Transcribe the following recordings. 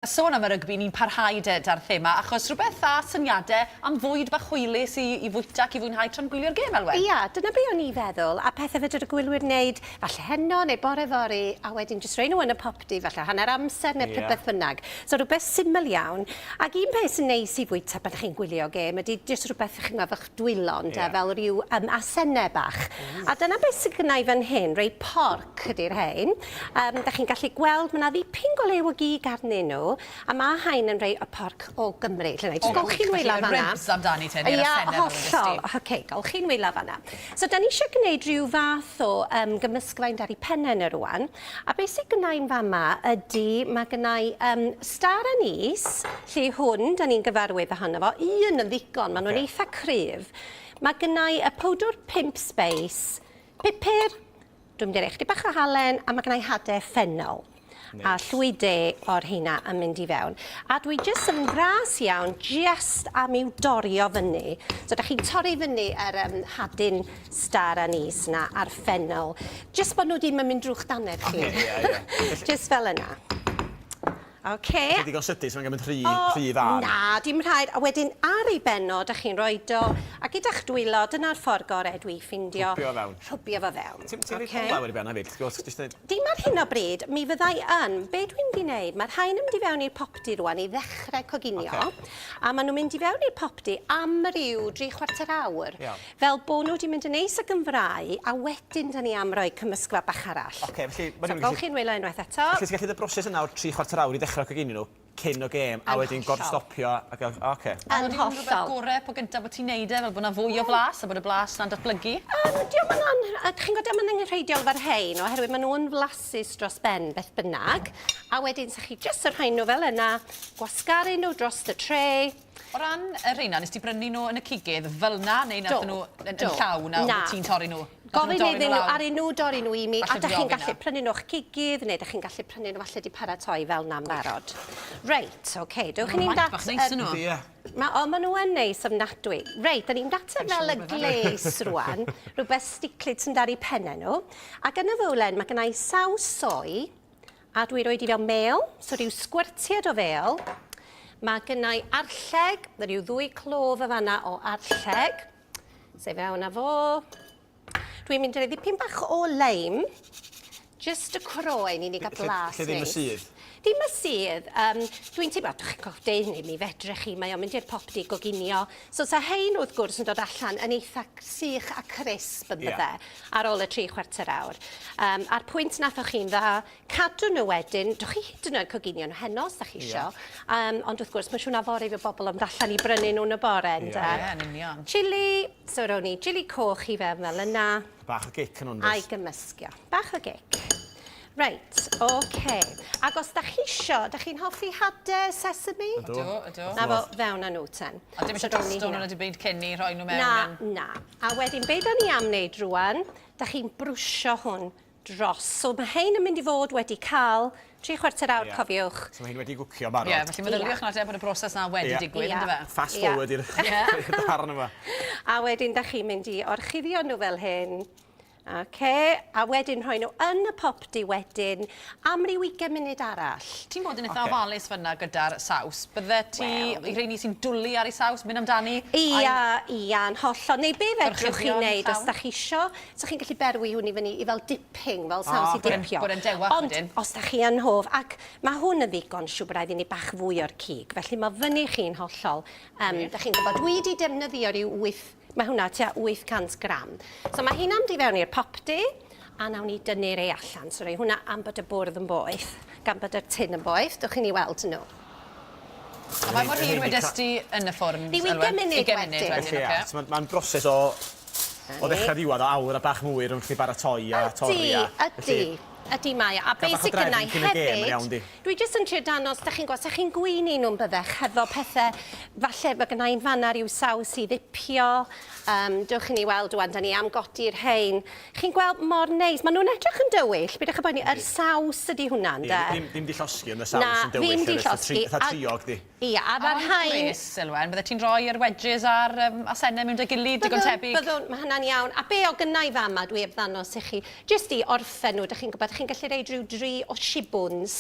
A sôn am y rygbi, ni'n parhau 'de 'da'r thema, achos rhywbeth dda, syniade am fwyd bach hwylus i i fwyta ac i fwynhau tra'n gwylio'r gêm, Elwen. Ia, dyna be o'n i feddwl, a pethe fedr'r gwylwyr wneud falle heno neu bore fory, a wedyn jyst rhoi nhw yn y popty falle hanner amser neu yeah. beth bynnag. So rhywbeth syml iawn. Ac un peth sy'n neis i fwyta pan chi'n gwylio gêm ydy jyst rhywbeth chi'n gweld eich dwylo ynde, yeah. fel rhyw um, asennau bach. Mm. A dyna beth sydd gynna i fan hyn, rei porc ydy'r rhain. Um, da chi'n gallu gweld, mae yna ddipyn go lew o gig arnyn nhw, a mae hain yn rhai y porc o Gymru. Lle na i jyst golchi'n wyla fanna. Ribs amdani te, neu'r asennau fel ydys ti. Hollol. Oce, golchi'n wyla fanna. So, da ni eisiau gwneud rhyw fath o um, gymysgfaen dar i pennau yna rwan. A beth sydd gynna i'n fama ydy, mae gynna i um, star anise, lle hwn, da ni'n gyfarwydd ohono fo, un yn ddigon, maen nhw'n okay. eitha cryf. Mae gynna i y powdwr 5 spice, pupur, Dwi'n mynd i roi chydig bach o halen a mae gennau hade ffenol. Nice. A llwy de o'r heina yn mynd i fewn. A dwi jyst yn fras iawn, jyst am i'w dorio fyny. So da chi'n torri fyny yr um, hadyn star anise na a'r ffenol. Jyst bod nhw ddim yn mynd drwy'ch dannedd chi. Okay, yeah, yeah. jyst fel yna. Oce. Felly digon sydyn, so mae'n mynd rhy, rhy fân. Na, dim rhaid. A wedyn ar ei ben o, dych chi'n rhoi o, a gyda'ch dwylo, dyna'r ffordd gorau dwi ffindio. Rhwbio fewn. Rhwbio fo fewn. Ti'n ti rhoi olew ar ei ben hefyd? Ti'n gwybod, jyst neud... Dim ar hyn o bryd, mi fyddai yn. Be dwi'n mynd i wneud, mae'r rhain yn mynd i fewn i'r popty rwan i ddechrau coginio. Okay. A maen nhw'n mynd i fewn i'r popty am ryw dri chwarter awr. Iawn. Fel bo nhw wedi mynd yn neis ac yn frau, a wedyn da ni am roi cymysgfa bach arall. Oce, felly... So, golchi'n wylo unwaith eto. Felly ti'n gallu neud y broses yna o'r tri chwarter awr i ddechrau coginio nhw cyn y gêm, a wedyn gorstopio a gael... Oce. Yn hollol. Ydy rhywbeth gore po gyntaf bod ti'n neud e, fel bod 'na fwy o flas a bod y blas 'na'n datblygu? Yym, dio'm yn an-... Chi'n gwybod, dio'm yn angenrheidiol efo'r rhein, oherwydd maen nhw yn flasus dros ben beth bynnag. A wedyn 'sa chi jyst yn rhoi nhw fel yna, gwasgaru nhw drost y tray. O ran y rheina, nes di brynu nhw yn y cigydd fel 'na neu Do, nathon nhw yn, yn do. llawn a Na. wyt ti'n torri nhw? Nathon nhw Gofyn dorri iddyn nhw nhw, lawr? aru nhw dorri nhw i mi, a Falle dach di chi'n ofyn gallu 'na. prynu nhw o'ch cigydd, neu dach chi'n gallu prynu nhw falle 'di paratoi fel 'na'n barod. Reit, oce, dewch i ni Ma'n mynd faint at bach neis yr... 'yn nhw. Yndi, ie. Ma', o, ma' nhw yn neis ofnadwy. Reit, 'dan ni'n mynd at y fel y glaze rŵan, rhywbeth sticlyd sy'n dal 'u penne nhw. Ac yn y fowlen ma' gynna i saws soy, A dwi roid i fewn mêl, so rhyw sgwyrtiad o fêl. Mae gynna i arlleg, rhyw ddwy clof y fanna o arlleg. Sef fewn â fo. Dwi'n mynd i roi ddipyn bach o leim, just y croen i ni gael blas Lle ddim y sudd? Dim y sudd. Um, dwi'n teimlo, dych chi'n gwybod deud hynny, mi fedrech chi, mae o'n mynd i'r popty goginio. So sa hein wrth gwrs yn dod allan yn eitha sych a crisp yn bydde. Yeah. ar ôl y tri chwarter awr. Um, a'r pwynt nathoch chi'n dda, cadw nhw wedyn, dwch chi hyd yn oed coginio nhw heno os da chi isio. Yeah. Um, ond wrth gwrs, mae'n siŵr na fory fydd bobl yn allan i brynu nhw yn y bore, ynde? Ie, yeah, yn union. Chili, so rown ni chili coch i fewn fel yna. Bach o gic yn hwn, A'i gymysgio. Bach o gic. Reit, oce. Okay. Ac os da chi isio, da chi'n hoffi hade sesame? Ydw. Ydw, ydw. Na fo, fewn â nhw ten. A dim eisiau drosto nhw na dim byd cyn i rhoi nhw mewn? Na, na. A wedyn be da ni am wneud rwan, da chi'n brwsio hwn dros. So mae hein yn mynd i fod wedi cael tri chwarter awr, Ie. cofiwch. So mae hein wedi gwcio barod. Ie, felly meddyliwch nawr te bod y broses 'na wedi Ie. digwydd, Ie. yndyfe? Fast Ie. forward i'r i'r darn yma. A wedyn da chi'n mynd i orchuddio nhw fel hyn. Oce, a wedyn rhoi nhw yn y popty wedyn am ryw ugain munud arall. Ti'n bod yn itha Ocê. ofalus fynna gyda'r saws. Bydde ti, Wel. i rheini sy'n dwli ar eu saws, mynd amdani? Ia, ia, yn hollol. Neu be fedrwch chi Gorchuddion wneud os llawn? da chi isio, so chi'n gallu berwi hwn i fyny i fel dipping, fel saws Ah, i dipio. Bod e'n dewach Ond wedyn. os da chi yn hoff, ac mae hwn yn ddigon, siŵr bod rhaid i ni bach fwy o'r cig, felly mae fyny chi'n hollol. Um, da chi'n gwybod, dwi wedi defnyddio rhyw 8, mae hwnna tua 800 gram. So mae hynna'n mynd i fewn i'r popty, a nawn ni dynnu rei allan. So rhoi hwnna am bod y bwrdd yn boeth, gan bod y tin yn boeth, dewch i ni weld nhw. A faint mor hir wedes di yn y ffwrn, Ryw Elwen? 20 munud 20 munud wedyn. wedyn, Felly, ocê. ia, so mae'n ma broses o, o ddechrau ddiwedd o awr a bach mwy rhwng chdi baratoi a torri a... Ydy, ydy. Ydy mae o. A Cael bach o beth sydd drefn gynna i cyn y gêm yn iawn, hefyd, di. dwi jyst yn trio danos, dach chi'n gwybod, sa chi'n gweini nhw'n byddech hefo pethe, falle fod gynna i'n fanna ryw saws i ddipio, um, dewch i ni weld wan, da ni am godi'r rhein. Chi'n gweld mor neis, maen nhw'n edrych yn dywyll, bydych chi'n boeni, yr saws ydy hwnna, ynde? Ie, ddim, ddim di llosgi, ond y saws Na, yn dywyll. ddim di hefyd, fatha llosgi, Fatha a- triog, di. Ia, a Ond ma'r rhain... Chris, Elwen, byddet ti'n rhoi yr wedges a'r um, asennau mewn dy gilydd, digon tebyg? Byddwn, byddwn, mae hynna'n iawn. A be o gynna i fama, dwi heb ddanos i chi, jyst i orffen nhw, dych chi'n gwybod, chi'n gallu reid rhyw dri o shibwns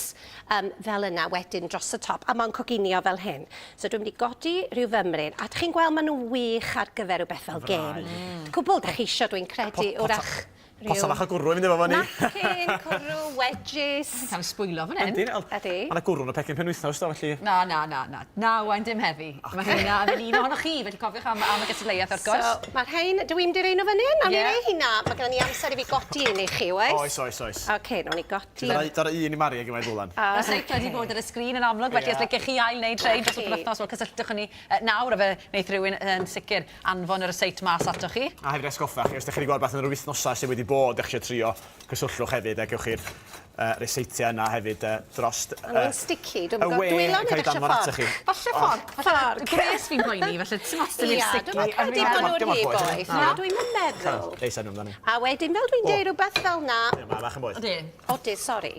um, fel yna wedyn dros y top, a mae'n coginio fel hyn. So dwi'n mynd i godi rhyw fymryn, a chi'n gweld maen nhw'n wych ar gyfer rhywbeth fel gêm. Mm. Cwbl da chi isio, dwi'n credu, wrach Potel fach o gwrw i fynd efo fo ni. Napkin, cwrw, wedges. Ti'n cael sbwylo fan hyn. Yndi. Ydi. Ma' 'na gwrw yn y pecyn penwythnos do felly. Na na na na. Na Owain dim heddi. Mae rheina yn un ohonoch chi felly cofiwch am am y gystadleuaeth wrth gwrs. So ma' rhein dw i'n mynd i roi nhw fan hyn? Nawn ni roi rheina. Ma' gynnon ni amser i fi godi un i chi oes? Oes oes oes. Oce nawn ni godi. Dara un i Mari ag i Mair Ddylan. Mae'r seic wedi bod ar y sgrin yn amlwg felly os licech chi ail wneud rhein dros y penwythnos wel cysylltwch â ni nawr a fe wneith rhywun yn sicr anfon y ryseit mas atoch chi. A hefyd atgoffa chi, os dych chi wedi gweld beth yn yr wythnosau sydd wedi bod, dych chi eisiau trio, cysylltwch hefyd a gewch chi'r uh, ryseitiau yna hefyd uh, dros uh, Maen nhw'n sticky, dwi'n gwybod. Dwylo neu ddech fforc? Falle fforc. Fforc. Gwres fi'n poeni, falle ti'n os dim i'r sticky. Dwi'n credu bod nhw'n rhy boeth. Na, dwi'n meddwl. Neis enw amdani. A wedyn, fel dwi'n deud rhywbeth fel na... Mae bach yn boeth. Odi. Odi, sori.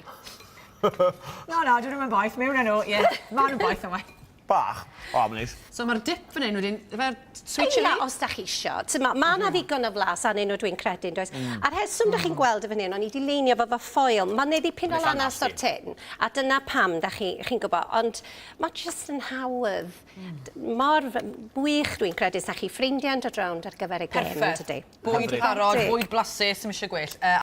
Na, na, dyn nhw'n boeth, mewn â nhw, ie. Maen nhw'n boeth yma. Bach. O, mae'n neis. So mae'r dip fan hyn wedyn, efo'r sweet chilli? Ia, os da chi isio. T'mo', ma' 'na ddigon o flas arnyn nhw dwi'n credu, yndoes? Mm. A'r rheswm da chi'n gweld y fan hyn, o'n i 'di leinio fo 'fo ffoil, ma'n neud dipyn o lanast o'r tin, a dyna pam da chi, chi'n gwybod, ond ma' jyst yn hawdd. Mm. Mor wych dwi'n credu, sa chi ffrindiau'n dod rownd ar gyfer y gêm, yndydi? Bwyd parod, bwyd blasus, sim eisiau gwell. Uh,